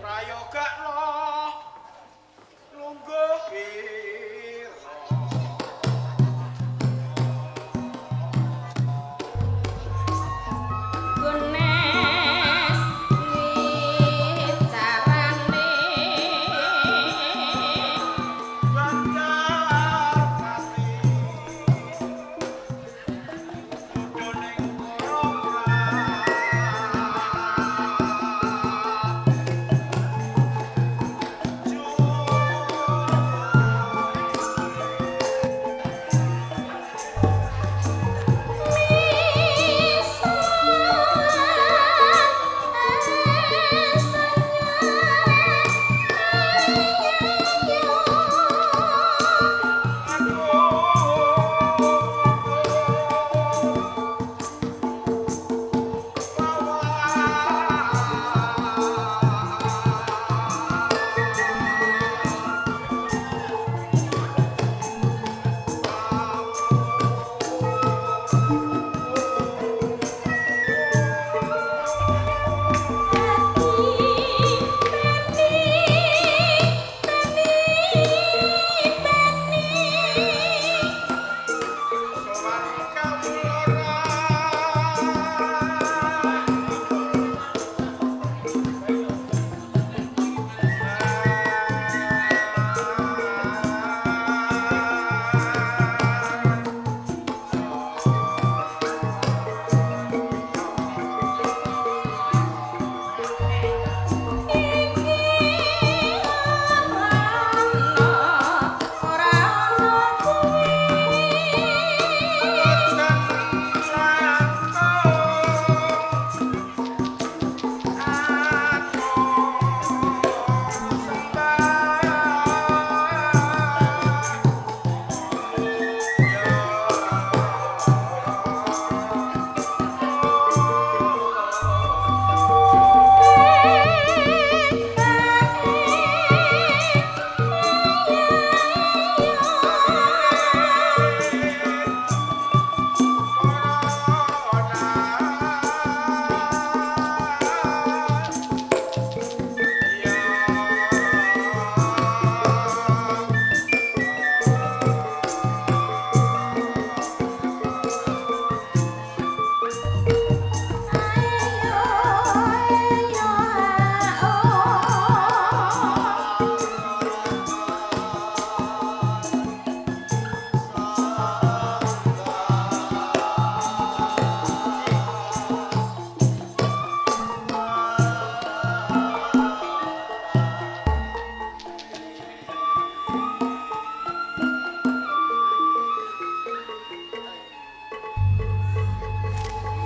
Prayogakno lungguh pira. Gunes wicarane Bandar pati kudu ning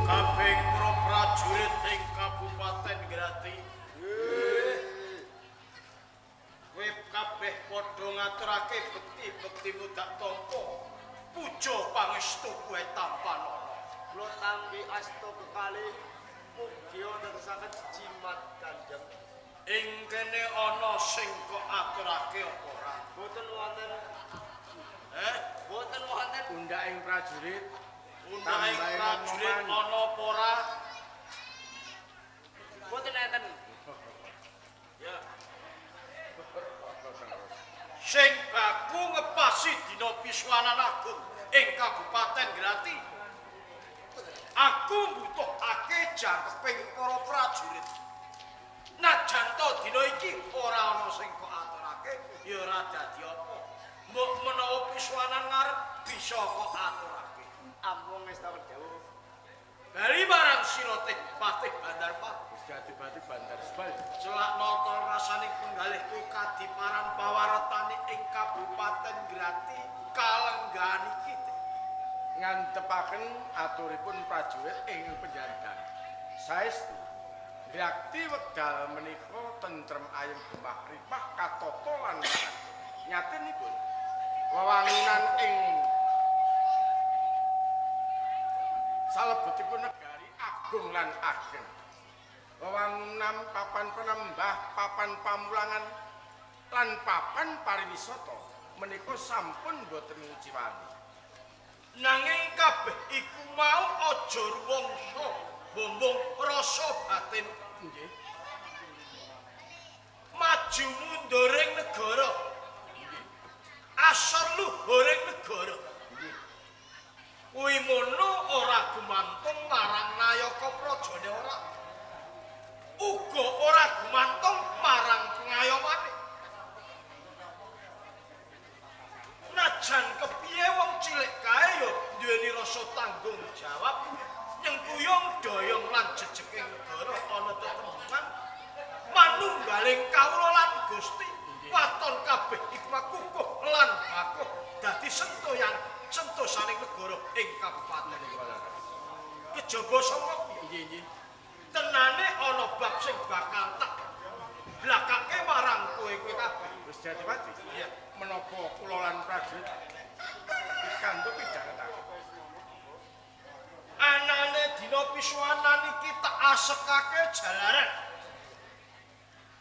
Kabeh para prajurit ing Kabupaten Grati. Kowe kabeh padha ngaturake bekti-bektimu dak tampa. Puja pangestu kowe tampanana. Kula tampi asta kekalih mugi netesaken jimat Kanjeng. Ing kene ana sing kok aturake apa ora? Boten wonten. Eh, Boten wonten. Undhaking prajurit undhaking prajurit ana apa ora? Boten enten. Ya. Sing baku ngepasi dina piswanan agung ing Kabupaten Grati. Aku mbutuhake jangkeping para prajurit. Najan to dina iki ora ana sing kok aturake, ya ora dadi apa. Mbok menawa piswanan ngarep bisa kok aturake. Amung ngestaken dawuh. Bali marang sira teh Patih Bandarpati. Wis dadi Bandar Sebal. Celak nata rasane penggalihku kadiparan pawaretane ing Kabupaten Grati kalenggahan iki. Ngantepaken aturipun prajurit ing penjantan. Saestu Grati wekdal menika tentrem ayem gemah ripah katata lan nyatinipun wewangunan ing salebetipun negari agung lan ageng. Wewangunan papan penembah, papan pamulangan lan papan pariwisata menika sampun boten nguciwani. Nanging kabeh iku mau aja ruwangsa bombong rasa batin. Nggih. Maju munduring negara. Asor luhuring negara. Kuwi mono ora gumantung marang nayaka prajane ora. Uga ora gumantung marang pengayomane. Najan kepiye wong cilik kae ya duweni rasa tanggung jawab nyengkuyung doyong lan jejeking negara ana tetembungan manunggaling kawula lan Gusti waton kabeh iku kukuh lan bakuh dadi sentoyan sentosaning negara ing kabupaten. Kejaba sanga Nggih, nggih. Tenane ana bab sing bakal tak blakake marang kowe-kowe kabeh. Gusti Adipati. Iya. Menapa kula lan prajurit pikantuk pidhangan? Anane dina pisuwanan iki tak asekake jalaran.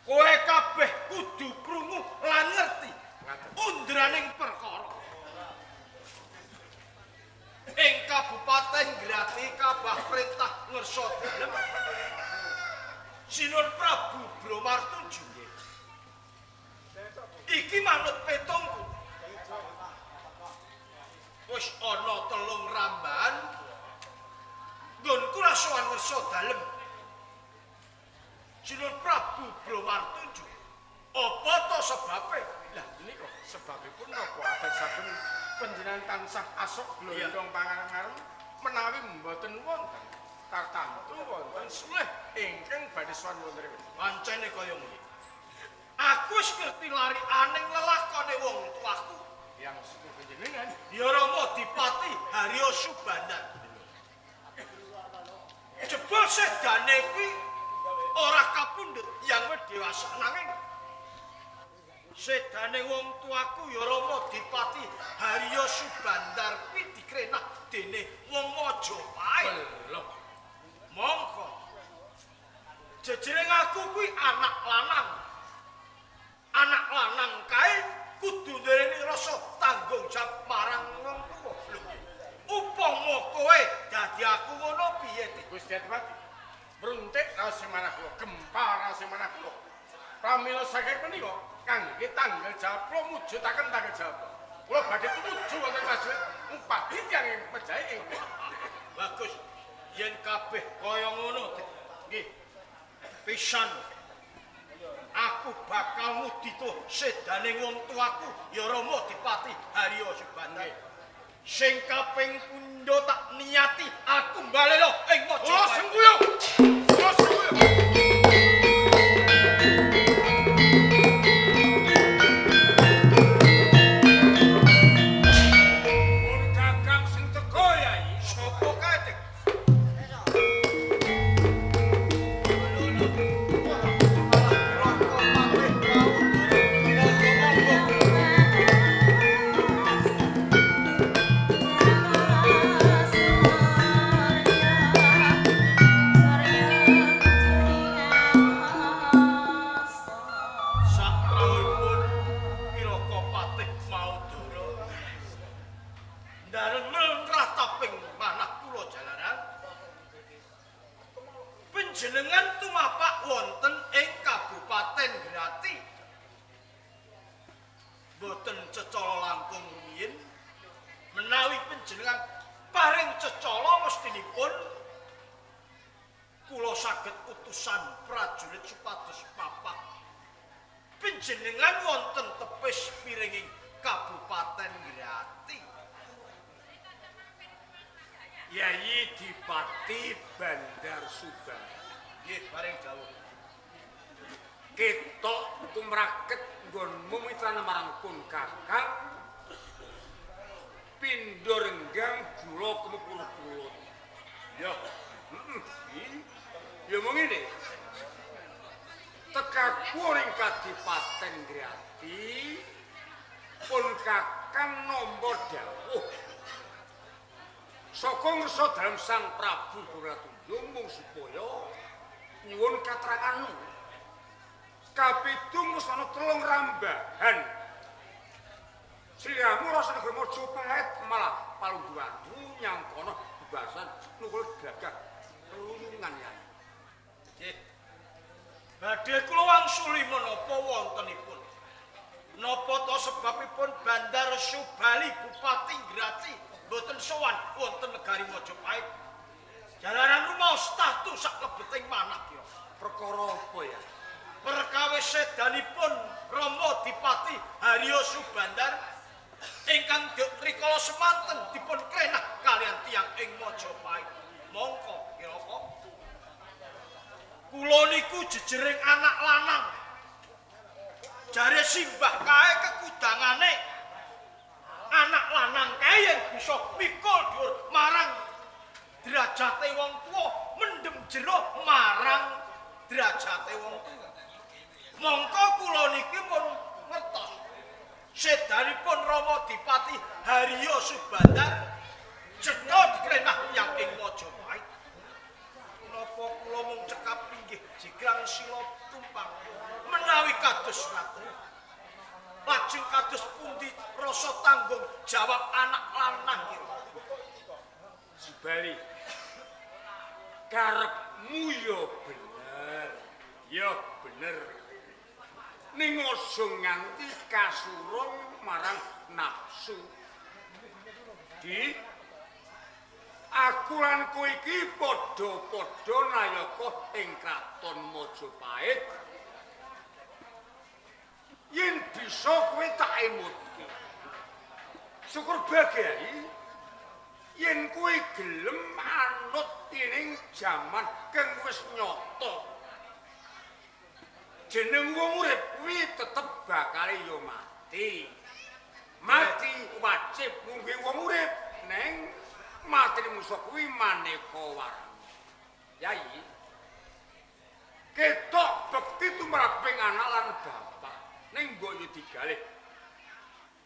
Kowe kabeh kudu krungu lan ngerti undraning perkara. Ing Kabupaten Grati kabah perintah ngersa dalem Sinun Prabu Bromartunju. Iki manut petungku. Wis ana 3 rambahan nggonku sowan ngersa dalem Sinun Prabu Bromartunju. Apa to sebabe? Lah menika sebabipun napa adat saben panjenengan tansah asok glondong pangarep menawi mboten wonten tartamtu wonten sulih ingkang badhe sowan wonten mriku. Pancene kaya ngono. Aku wis ngerti larianing lelakone wong tuaku. Yang sepuh panjenengan Ya Rama Dipati Haryo Subandar. Jebul sedane kuwi ora kapundhut yang wis dewasa nanging sedane wong tuaku ya Rama Dipati Haryo Subandar kuwi dikrenah dene wong Majapahit. Lho, Mongko jejering aku kuwi anak lanang. Anak lanang kae kudu ndereni rasa tanggung jawab marang wong tuwa. Lho, upama kowe dadi aku ngono piye, Tik? Gusti Adipati mruntik raos sing manah kula, gempa raos sing manah kula. Pramila saking menika kangge tanggal jawab kula mujudaken tanggal jawab. Kula badhe tumuju wonten prajurit ngupadi tiyang ing mejahe ing. Bagus. Yen kabeh kaya ngono, Tik. Nggih. Pisan aku bakal ngudita sedane wong tuaku ya Rama Dipati Haryo Subandar. Sing kaping pindho tak niati aku mbalelo ing Kula Majapahit. sengkuyung. Kula sengkuyung. Pun Kakang sing teko Yai. Sopo kae, Tik? Sakrawuhipun Wiraka Patih Maudara ndaremel rataping manah kula jalaran panjenengan tumapak wonten ing Kabupaten Grati. Boten cecala langkung rumiyin menawi panjenengan paring cecala mestinipun kula saged utusan prajurit supados papak panjenengan wonten tepis piringing Kabupaten Grati. Yayi Dipati Bandar Subang. Nggih, paring dawuh. Ketok tumraket nggonmu mitrana marang pun Kakang. Pindha renggang gula kemepur-pulut. Ya, Heeh. Ya mung ngene. Tekaku ning Kadipaten Grati pun Kakang nampa dawuh. Saka ngersa dalem Sang Prabu Bratunjung mung supaya nyuwun kateranganmu. Kapidung wis ana 3 rambahan. Sliramu rasa negeri Majapahit malah palungguhanmu nyang kono bebasan nukul gagah keluyungan ya. Nggih. Badhe kula wangsuli menapa wontenipun. Napa ta sebabipun Bandar Subali Bupati Grati mboten sowan wonten negari Majapahit? Jalaran rumaos tatu saklebeting manah kira. Perkara apa ya? Perkawis sedanipun Rama Dipati Haryo Subandar ingkang rikala semanten dipun krenah kalian tiyang ing Majapahit. Mongko kiraka kula niku jejering anak lanang. Jare simbah kae kekudangane anak lanang kae yen bisa mikul dhuwur marang derajate wong tuwa, mendem jero marang derajate wong tuwa. Mongko kula niki pun ngertos sedanipun Rama Dipati Haryo Subandar cetha dikrenah tiyang ing Majapahit. Napa kula mung cekap pinggih jigrang sila tumpang menawi kados ngaten. Lajeng kados pundi rasa tanggung jawab anak lanang kira? Subali, karepmu ya bener, ya bener. Ning aja nganti kasurung marang nafsu. Di aku lan kowe iki padha-padha nayaka ing kraton Majapahit. Yen bisa kowe tak emutke. Syukur bagai yen kowe gelem anut dening jaman kang wis nyata. Jeneng wong urip kuwi tetep bakal ya mati. Mati wajib mungguh wong urip, neng mati musuh kuwi maneka warna. Yai, ketok bekti tumraping anak lan bapak, ning mbok yo digalih.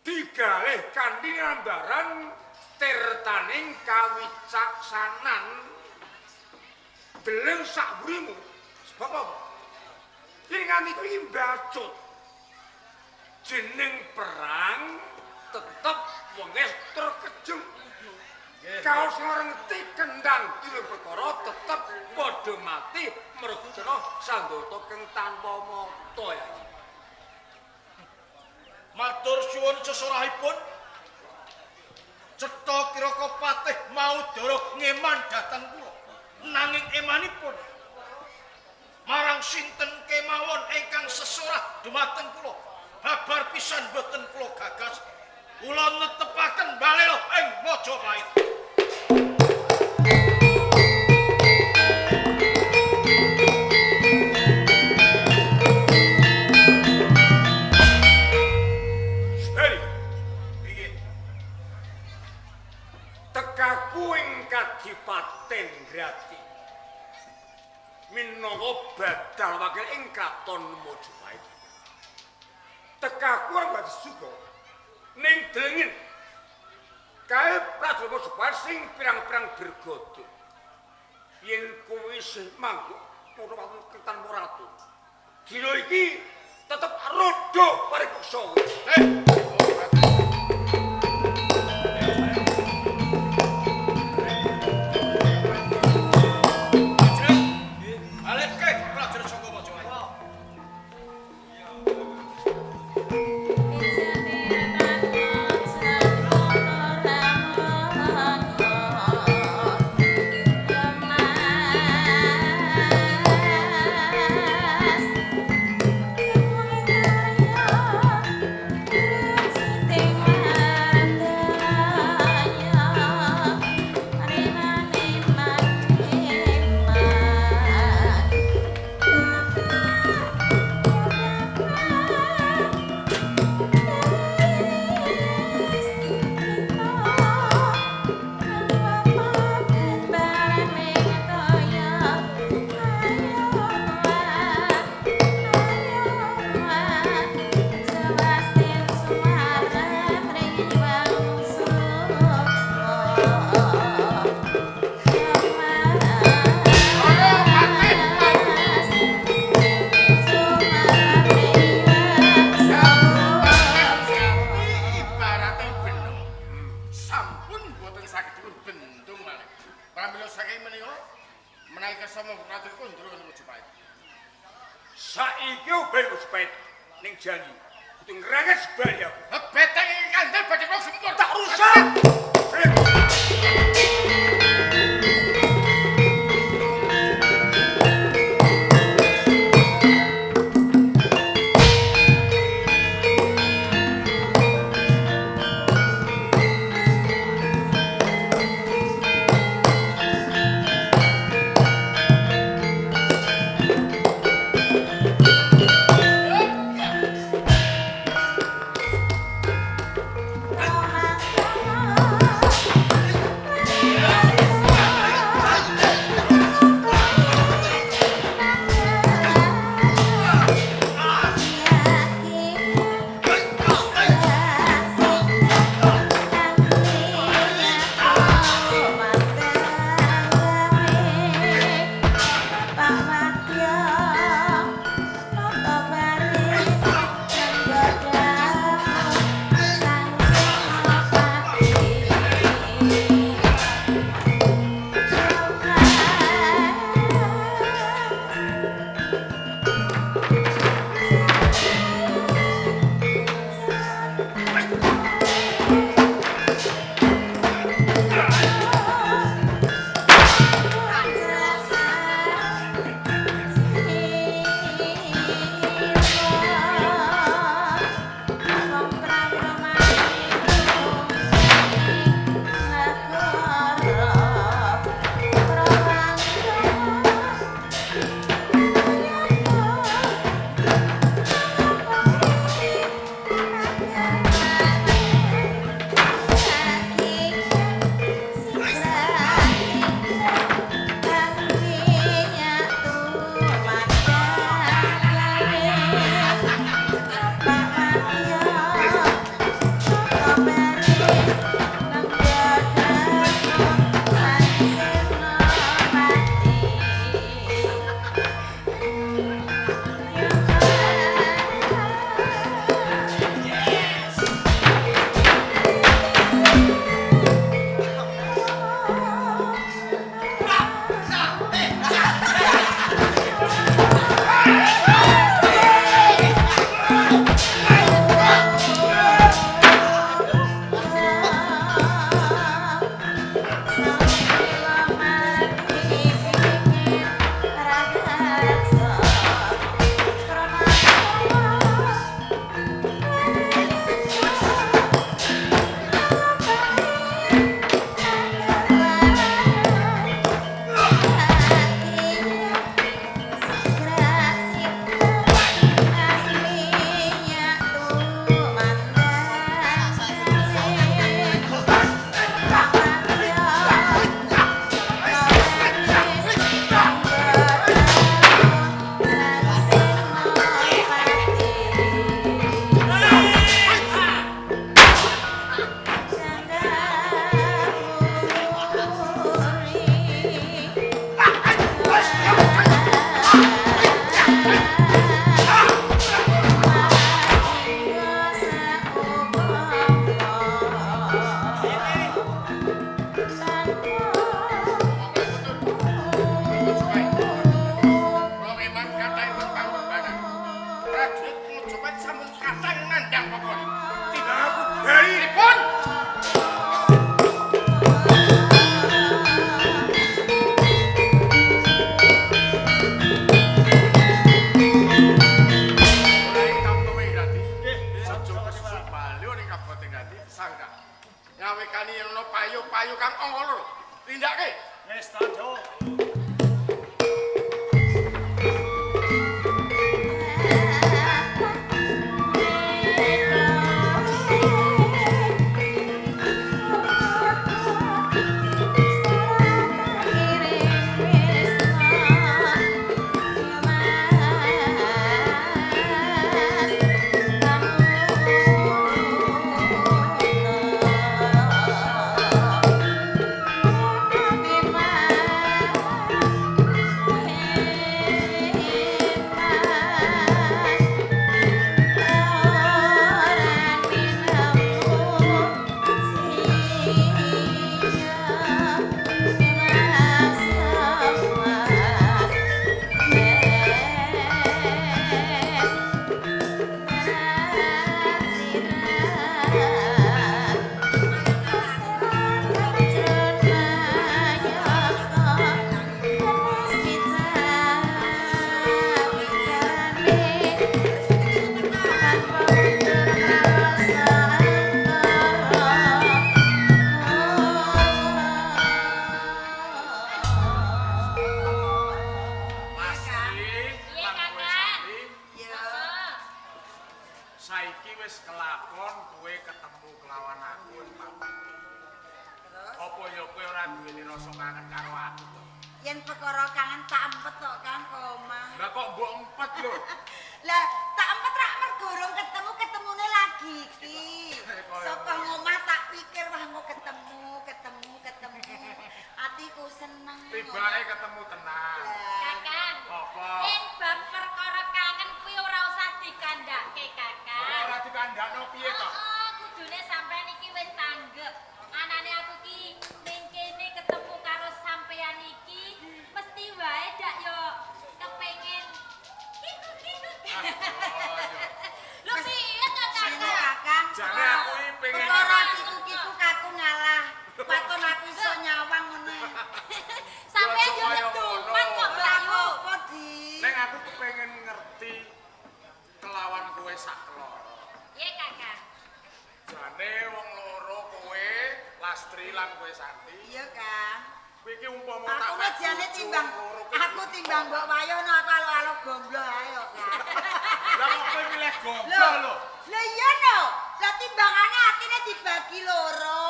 Digalih kanthi nambaran tirtaning kawicaksanan. Deleng sak mburimu. Sebab apa? Yen nganti kuwi mbacut. Jeneng perang tetep wong terkejung. Kaos ngerti kendang tilu perkara tetep padha mati mergo sandata kang tanpa mata ya. Matur suwun sesorahipun. Cetha kiraka patih mau dara ngeman dhateng kula. Nanging emanipun marang sinten kemawon ingkang sesorah dumateng kula. Babar pisan boten kula gagas. Kula netepaken balela ing Majapahit. Hei, Piye? Tekaku ing Kadipaten Grati minangka badal wakil ing kraton Majapahit. Tekaku ora badhe suka ning delengin kae prajurit Majapahit sing pirang-pirang bergodo. Yen kowe isih mangguk padha watu tanpa ratu. Dina iki tetep rodo paripeksa. Balekke prajurit saka Majapahit. Mas Ning janji kudu ngrenges bali aku. Beteng iki kandel badhe kula gempur. Tak rusak. Bye. Saiki wis kelakon kowe ketemu kelawan aku wis papat. Apa ya kowe ora duweni rasa kangen karo aku to? Yen perkara kangen tak empet tok Kang omah. Lah kok mbok empet lho? Lah tak empet rak mergo urung ketemu, ketemune lagi iki. Saka ngomah tak pikir wah engko ketemu, ketemu, ketemu. Atiku seneng. Tibake ketemu tenan. Kakang. Apa? Yen bab perkara kangen kuwi ora usah dikandhake, Kakang. Ora dikandhakno piye to? Heeh, kudune sampean iki wis tanggep. Anane aku ki ning kene ketemu karo sampean iki mesti wae dak yo kepengin kiku-kiku. Lho piye to, Sini Kakang? Kakang. Jane aku iki pengen perkara kiku-kiku kaku ngalah. Waton aku iso nyawang ngono. Sampean yo Yo, aja kaya keduman kok, ngono. Mbak Yu. Apa di? Ning aku kepengin ngerti kelawan kowe sak keloro. Piye, Kakang? Jane wong loro kowe, Lastri lan kowe Santi. Iya, Kang. Kowe iki umpama tak Aku wek jane bojo timbang wong loro kowe aku timbang mbok wayono aku alo-alo gomblo ae kok, Kang. Lah kok kowe milih gomblo lho. Lah iya no. Lah timbangane atine dibagi loro.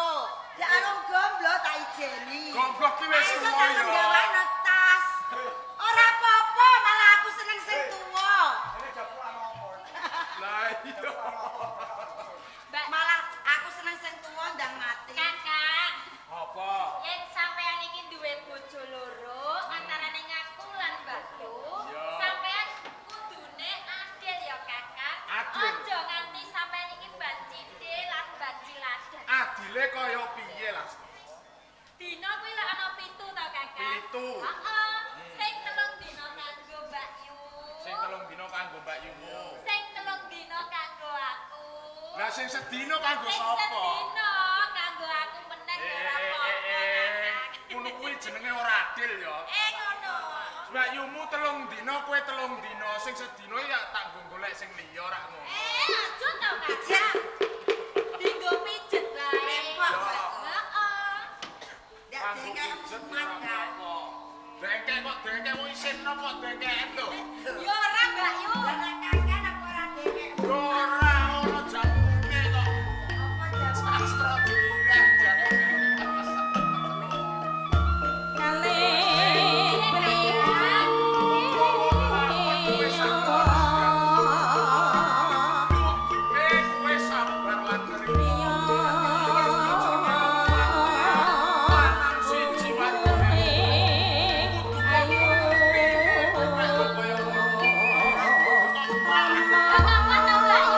Lah arung gomblo tak ijeni. Gomblo ki wis Iso tuwa tak ya. nggawakno tas. Ora apa-apa, malah aku seneng sing tuwa. Lah iya. Mbak Malah aku seneng sing tuwa ndang mati. Kakang. Apa? Yen sampean iki duwe bojo loro, antarane ngaku lan Mbak Yu, Iya. sampean kudune adil ya, Kakang. Adil. Aja nganti sampean iki bacinde lan baciladan. Adile kaya piye Lastri? Dina kuwi lak ana 7 to, Kakang? Pitu. Heeh. Sing 3 dina kanggo Mbak Yu. Sing 3 dina kanggo Mbak Yumu. Sing 3 dina kanggo aku. Lah sing sedina kanggo Sing sapa? sedina kanggo aku meneh Eh, ora eh, apa-apa, eh, eh. Kakang. Ngono kuwi jenenge ora adil ya. Eh ngono. Mbak Yumu 3 dina, kowe 3 dina, sing sedina ya tak nggo golek sing liya rak ngono. Eh, aja to, Kakang. Dinggo pijet wae. Rempok kowe. Heeh. Ndak Kanggo dengkek pijet emat, ora Kang. apa-apa. Dengkek kok dengkek wong isin kok dengkeken lho. Ya ora, Mbak Yu. Lah nek kakang aku ora dengkek. Yo ora ono jamune kok. Apa jamu? Sastra dikira jamune. Kalih Kowe sabar lan nerima. Lanang siji wadone. Kudu kaya ngono. Apa to, Mbak Yu?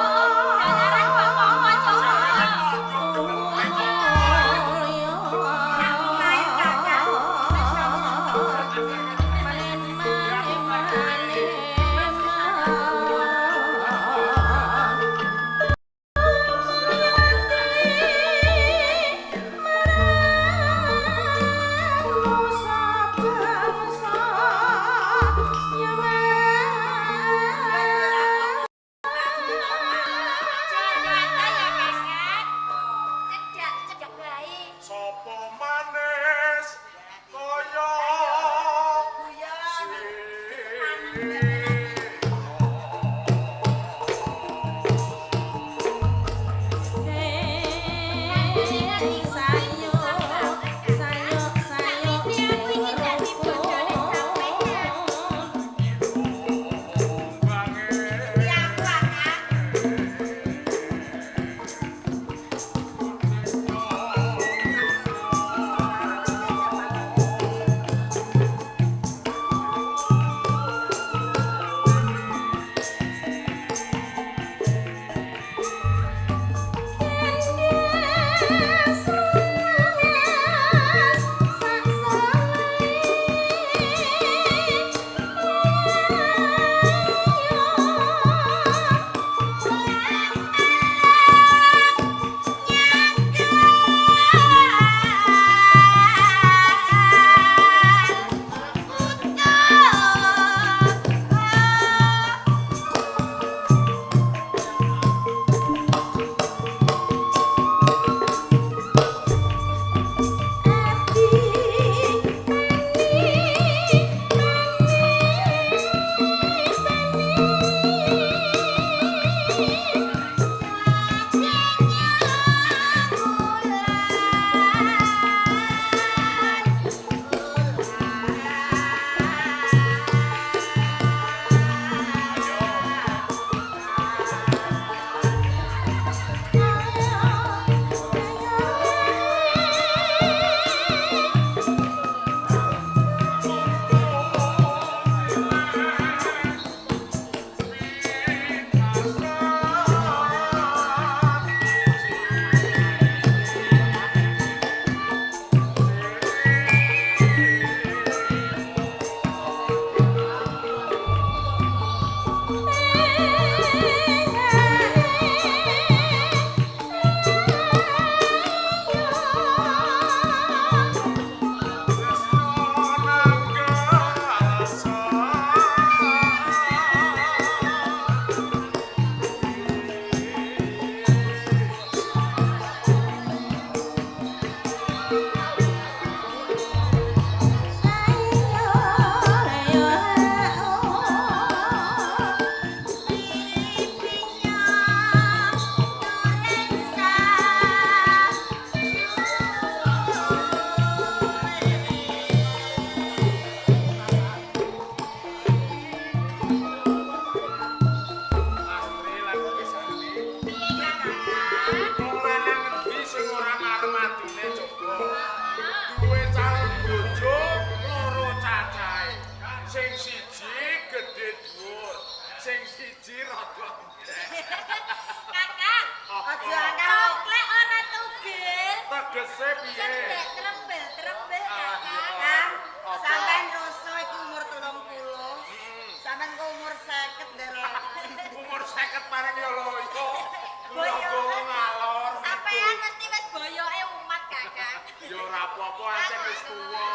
Tegese piye? Cendek trembel-trembel Kakang. Kang, sampean rasa iku umur 30. Sampean kok umur 50 nderek. Umur 50 paring ya lho iku. Boyo. Ngalor. Sampean mesti wis boyoke umat Kakang. Ya ora apa-apa ancen wis tuwa.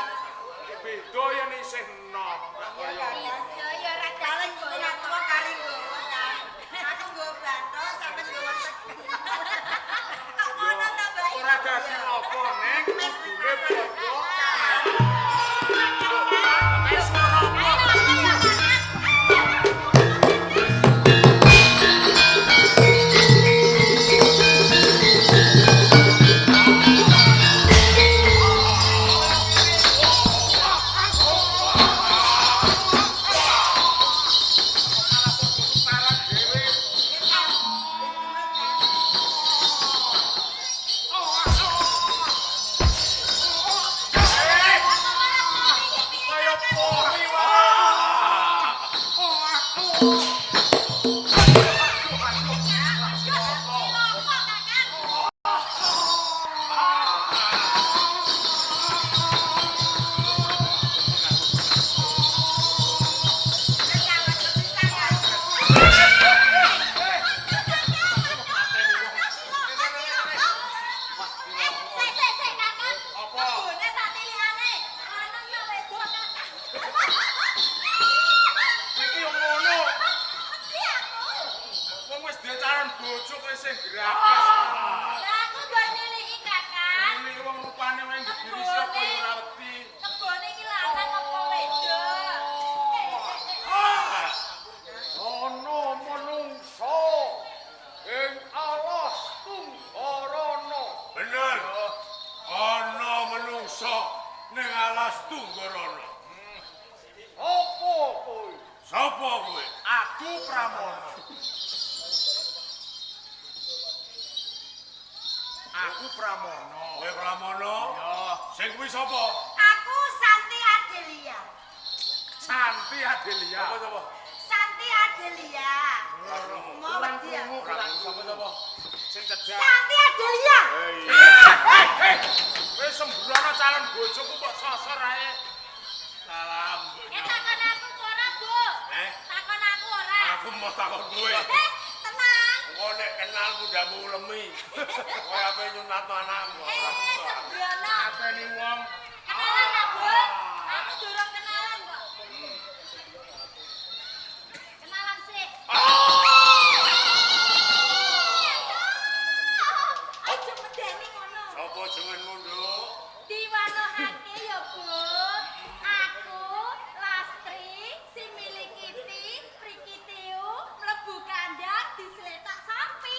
Beda yen isih enom. Kaya Iya ya ora Paling iku nak tuwa kari nggawa Kang. Aku nggawa bathok sampean nggawa tegi. Kok ngono ta, Mbak? Ora dadi apa ning kudune padha. Wis ora apa. Kaya pori wae. Iki yo ngono. Wong wis duwe calon bojo kowe isih gragas. Ini wong rupane wae ngediri sapa ya ora wedi. Ana menungsa ing alas Tunggarana. Bener. Ana menungsa ning alas Tunggarana. Apa kowe? Sapa kowe? Aku Pramono. Aku Pramono. Kowe Pramono? Ya, Sing kuwi sapa? Aku Santi Adelia. Santi Adelia. Sapa sapa? Santi Adelia. Mau wedi aku. Kurang sapa sapa? Sing cedhak. Santi Adelia. Hei, wis sembrono calon bojoku kok sosor ae. Salam. Eh? Aku mau takon kowe. Tenang. Engko nek kenal mudamu lemi. Kowe ape nyunatno anakmu. Sembrono. Ateni wong. Kenalan ta, Bu? Aku durung kenalan kok. Kenalan sik. Aja medeni ngono. Sapa jenengmu, Nduk? Diwanohake ya, Bu. Aku Lastri si milikiti Prikitiu mlebu kandang disletak sapi.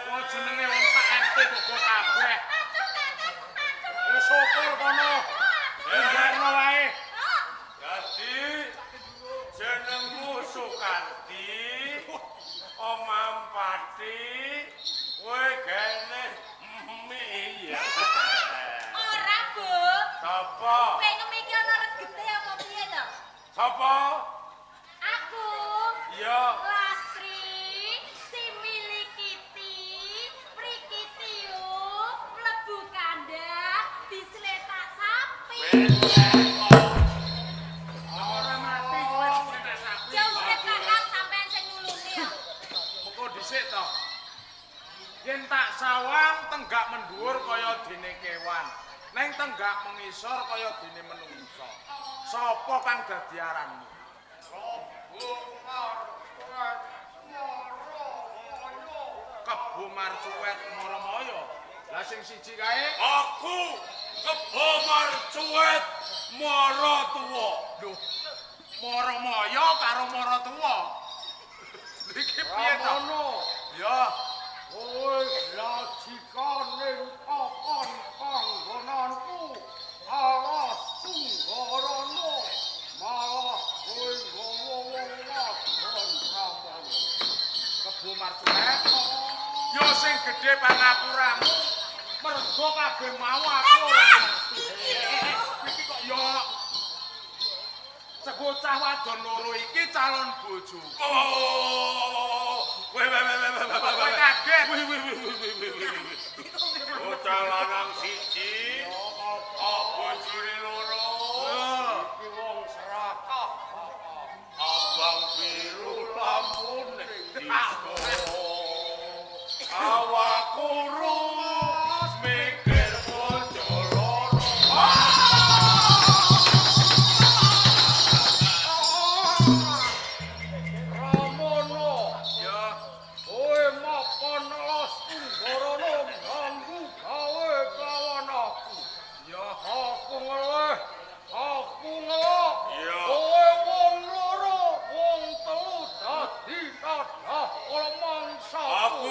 Wong jenenge wong sak RT kok kabeh. Aduh, Kakang, aduh. Wis syukur kono. Enggakno wae. Dadi jenengmu Sukarti, omah Pati, kowe gene mie ya. Ora, Bu. Sapa? Kowe ngemiki ana regete apa piye to? Sapa? Aku Iya. Lastri si milikiti Prikitiu mlebu kandang disletak sapi. Ora mati kowe disletak sapi. Jauh urip Kakang sampean sing nulungi ya. Mengko dhisik to. Yen tak sawang tenggak mendhuwur kaya dene kewan, neng tenggak mengisor kaya dene menungsa. Sapa kang dadi aranmu? Kebo Marcuwet Maramaya. Lah sing siji kae Aku Kebo Marcuwet Maratuwa. lho. Maramaya karo Maratuwa. Iki piye to? Pramono, Ya, kowe lajika ning papan panggonanku alas Tunggarana. Malah kowe nggawa wong wadon Pramono. Kebo Marcuwet. Yo sing gedhe pangapuramu mergo kabeh mau aku ora ngerti. Iki kok yo Sebocah wadon loro iki calon bojoku. Oh, weh weh weh weh weh Kowe kaget. Wih wih wih wih wih wih. Bocah lanang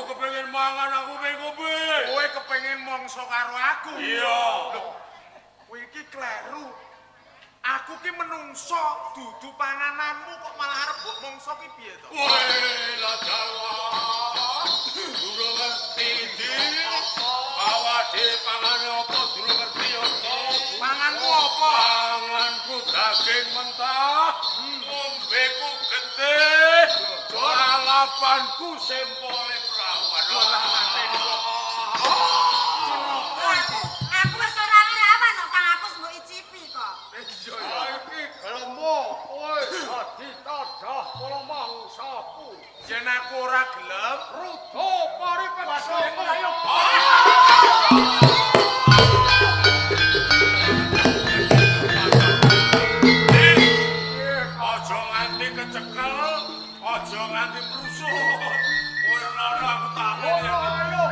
kepengin mangan aku pengen ngombe. Kowe kepengin mongso karo aku? Iya. Lho, kowe iki kleru. Aku ki menungso, dudu pangananmu kok malah arep mbok mongso ki piye to? Weh, la dalah. Durung ngerti di. Awake pangan apa durung ngerti apa? Panganmu apa? Panganku daging mentah, ngombeku getih, lalapanku sempole prawan. Aku wis ora prawan kok, Kang, aku wis mbok icipi kok. Iya ya. Iki gelemo kowe dadi tadah kala mangsaku. Yen aku ora gelem, Rudo pari peso. Ayo. Aja nganti kecekel, aja nganti mrusuh. Kowe ora ana aku tak Ayo, ayo.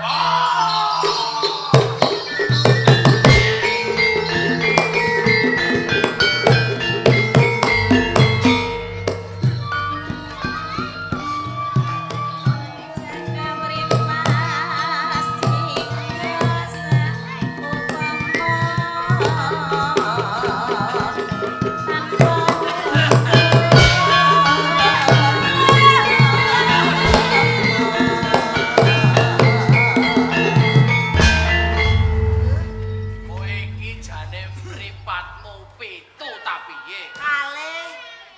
Kowe iki jane mripatmu pitu ta piye? Kalih,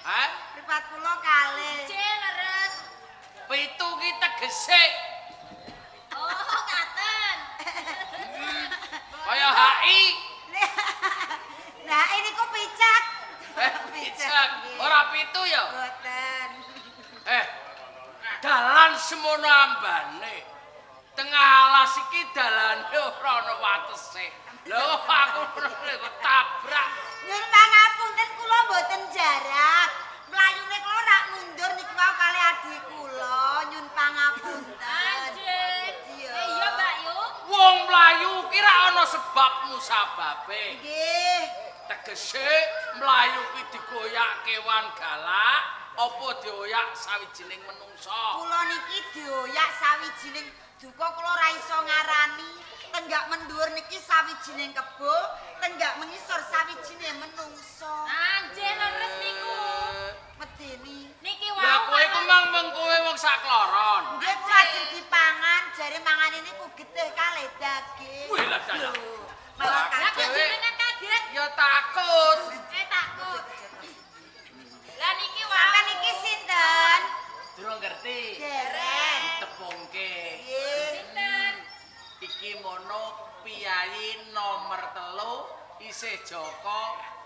Hah? mripat kula kalih. C leres. Pitu ki tegese Oh, ngaten. kaya HI. Nah, ini kok picak. Picek. Ora pitu ya? Boten. Dalan semono ambane. Tengah alas iki dalane ora ana watese. Lho aku kok tabrak. Nyuwun pangapunten kula mboten jarak. Mlayune kula rak mundur niki wau kalih adi kula. Nyuwun pangapunten. Anjing. Iya. Iya, Mbak Yu. Wong mlayu ki ra ana sebab musababe. Nggih. Tegese mlayu ki digoyak kewan galak apa dioyak sawijining menungsa. Kula niki dioyak sawijining duka kula ora iso ngarani. Tenggak mendhuwur niki sawijining kebo, tenggak mengisor sawijining menungsa. Anjing leres niku. Medeni. Niki wau. Lah kowe iku mang meng kowe wong sakloron. Nggih kula ajeng dipangan, jare mangane niku getih kalih daging. Wih, lah, lah. Lho, Malah Lah kok kaget. jenengan kaget? Ya takut. Takut. Lah niki wau. Sampeyan niki sinten? Durung ngerti. Dereng. Ditepungke. Nggih. Sinten? Iki mono piyayi nomor 3 isih Joko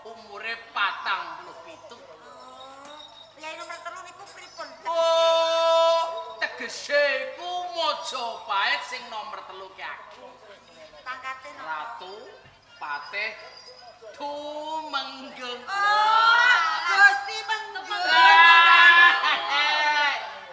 umure 47. Oh, Priyayi nomor 3 niku pripun? Oh, tegese iku Majapahit sing nomor 3 ki aku. Pangkate napa? Ratu Patih Tumenggung. Oh, Gusti Menggung.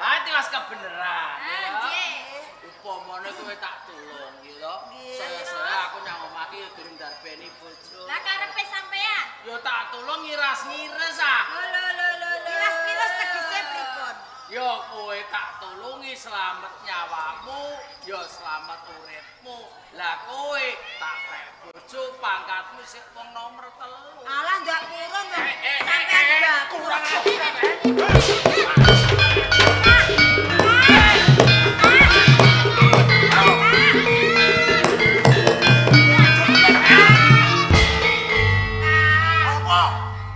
Ah, tiwas kebeneran. ya. Anjing. Upamane kowe tak tulung ya to. Nggih. Saya-saya aku nang omah iki ya durung darbeni bojo. Lah karepe sampean? Ya tak tulung ngiras-ngires ah. Lho lho lho lho. Miras-miras tegese pripun? Ya kowe tak tulungi slamet nyawamu, ya slamet uripmu. Lah kowe tak pek bojo pangkatmu sik wong nomor 3. Alah ndak purun to. Eh, Sampeyan bagus. Kurang Apa?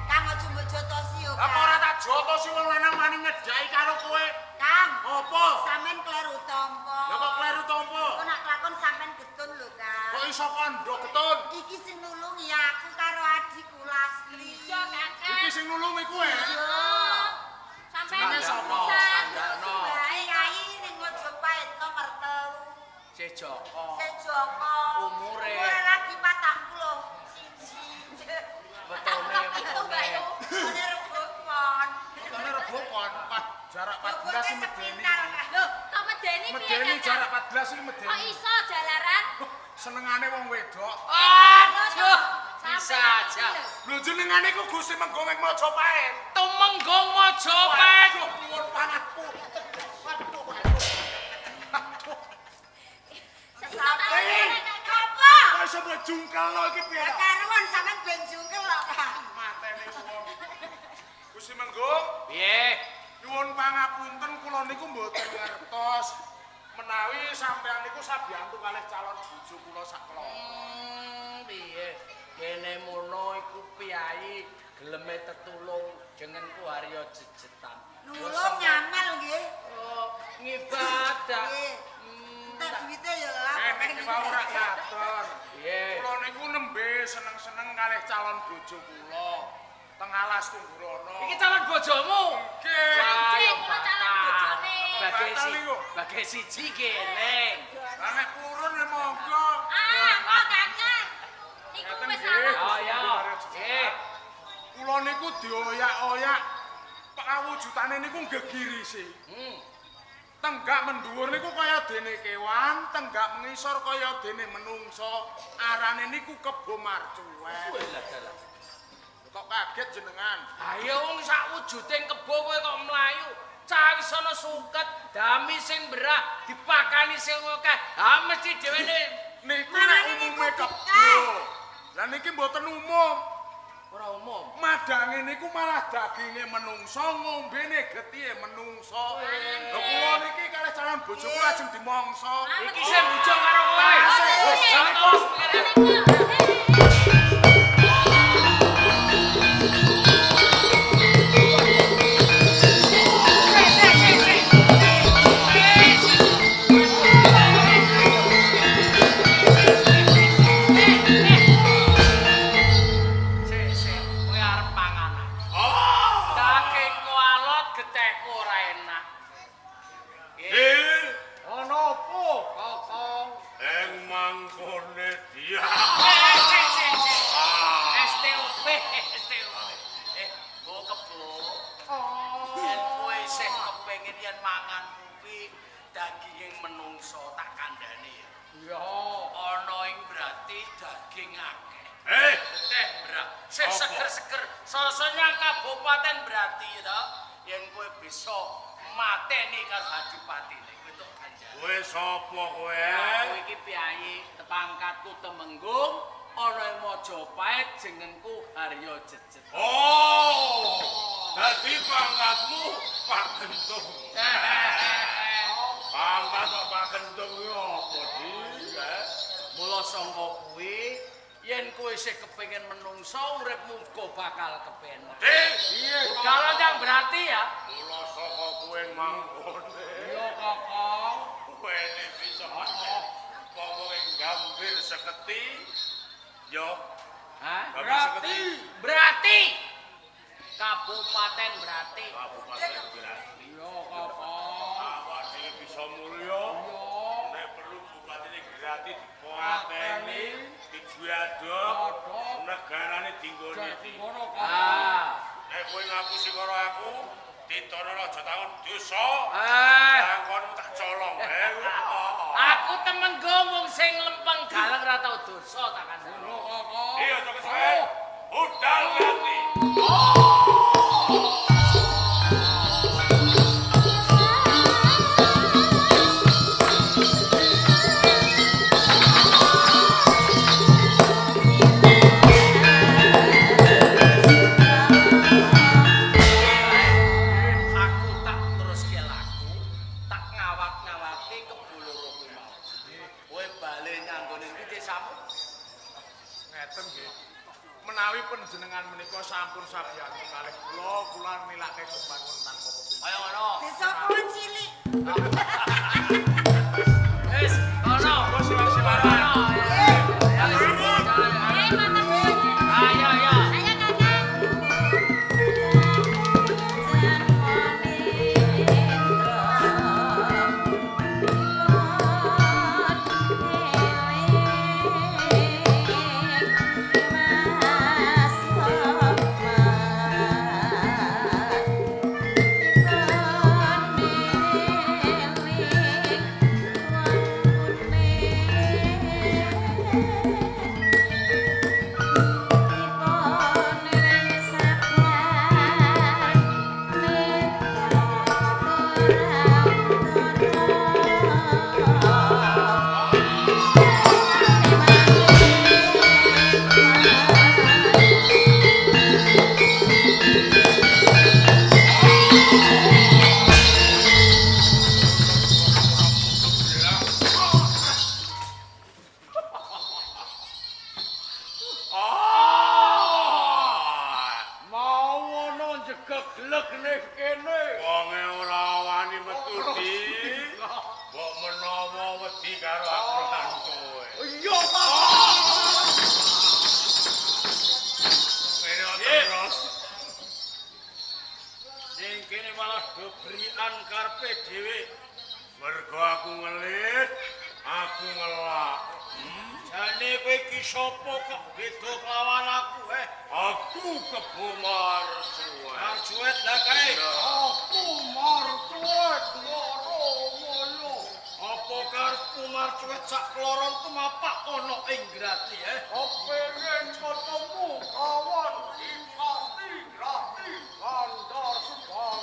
Kang aja mbok jotosi yo, Lah kok Kang. ora tak jotosi wong lanang wani ngedhaki karo kowe? Kang, Apa? sampean kleru tampa. Lah kok kleru tampa? Kok nak kelakon sampean getun lho, Kang. Kok iso kandha getun? Iki sing nulungi aku karo adikku Lasli. Iya, Kakak. Iki sing nulungi kowe. Iya. Sampean Jenenge sapa? Kandhakno. Kiai ning Majapahit nomor 3. Sik Joko. Sejoko. Umure. Umure lagi 41. Wetone Itu Mbak Yu. Wetone rebuk pon. Wetone rebuk pon. Jarak 14 iki medeni. Sepintal, Kak. Lho, kok medeni piye, Medeni Kakak? jarak 14 iki Kok medeni. iso jalaran? Senengane wong wedok. Aduh, bisa aja. Lho jenengane iku Gusti Menggung ing Majapahit. Tumenggung Majapahit. Waduh, nyuwun pangapunten. Waduh, waduh. Aduh. jungkelno iki piye? Ya karuan sampean ben jungkel kok, Kang. Matene wong. Gusti Menggung, Piye? Nyuwun pangapunten kula niku mboten ngertos menawi sampean niku sabiyantu kalih calon bojo kula sakelana. Piye? Kene mono iku piyayi geleme tetulung jenengku Haryo Jejetan. Nulung ngamal nggih. Oh, ngibadah. Nggih. Entek duwite ya lah. Niki wau ora ngatur. Piye? Kula niku nembe seneng-seneng kalih calon bojo kula. Teng alas Tunggurono. Iki calon bojomu? Nggih. Wah, kula calon bojone. Bage siji kene. Lah nek purun ya monggo. Ah, kok Kakang. Niku wis salah. Oh ya. Nggih. Kula niku dioyak-oyak. Pawujudane niku gegirisi. Tenggak mendhuwur niku kaya dene kewan, tenggak mengisor kaya dene menungso. Arane niku kebo marcuwek. Kok kaget jenengan? Ayo wong sak wujuding kebo kowe kok mlayu. Cawis ana suket, dami sing berah, dipakani sing akeh. Ha mesti dhewene niku nek umume kebo. Lah niki mboten umum. Ora umum. Madange niku malah daginge menungso, ngombene getihe menungso. Lha kula niki kalih calon bojo kula ajeng dimongso. Iki sing bujung karo kowe. Wis, seger-seger sosoknya kabupaten berarti to yen kowe bisa mateni karo adipatine kowe entuk ganjaran. Kowe sapa kowe? Aku iki piyayi pangkatku Temenggung ana ing Majapahit jenengku Haryo Jejet. Oh. Dadi pangkatmu Pak Kentung. Pangkat kok Pak Kentung kuwi apa, Di? Mula sangka kuwi yen kowe isih kepengin menungso uripmu uga bakal kepenak. Piye? Budal yang berarti ya. Mula saka kowe mangkone. Iya, Kakang. Kowe bisa wong ing gambir seketi yo. Hah? Berarti. Berarti. Kabupaten berarti. Kabupaten berarti. Iya, Kakang. Awak dhewe bisa mulya. Iya. Nek perlu bupatine Grati dipateni. Diadok negarane dinggone iki. Ah. Nek kowe ngapusi karo aku, ditono aja takon dosa. Langkonmu tak colong. Aku Temenggung wong sing lempeng galeng ora tau dosa tak kandhani. Iya, aja kesuwe. Budal nganti. Panjenengan menika sampun sabiyantu kalih kula, kula nilake kebangun tanpa kepingin. Kaya ngono. Desa kula cilik. Wis, kono. Ayo, ayo. Ayo, Kakang. wedi karo aku lan kowe. Iya, Pak. Pero terus Ning kene malah gebrikan karepe dhewe. Mergo aku ngelit, aku ngelak. Jane kowe iki sapa kok beda kelawan aku, eh? Aku Kebo Marsuwet. Marsuwet lah kae. Aku Marsuwet loro wolo. Apa karepmu Marsuwet sak kloron tumapak ana ing Grati, eh? Kepengen ketemu kawan Dipati Grati Bandar Subang.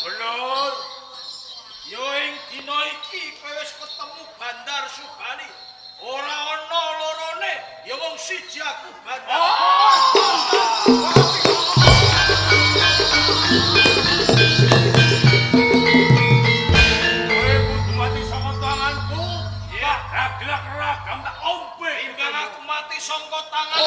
Bener. Yo ing dina iki kowe wis ketemu Bandar Subali. Ora ana lorone, ya wong siji aku Bandar. Kowe kudu mati saka tanganku. Iya. Tak daglak ragam tak ombe. Timbang aku mati sangka tangan.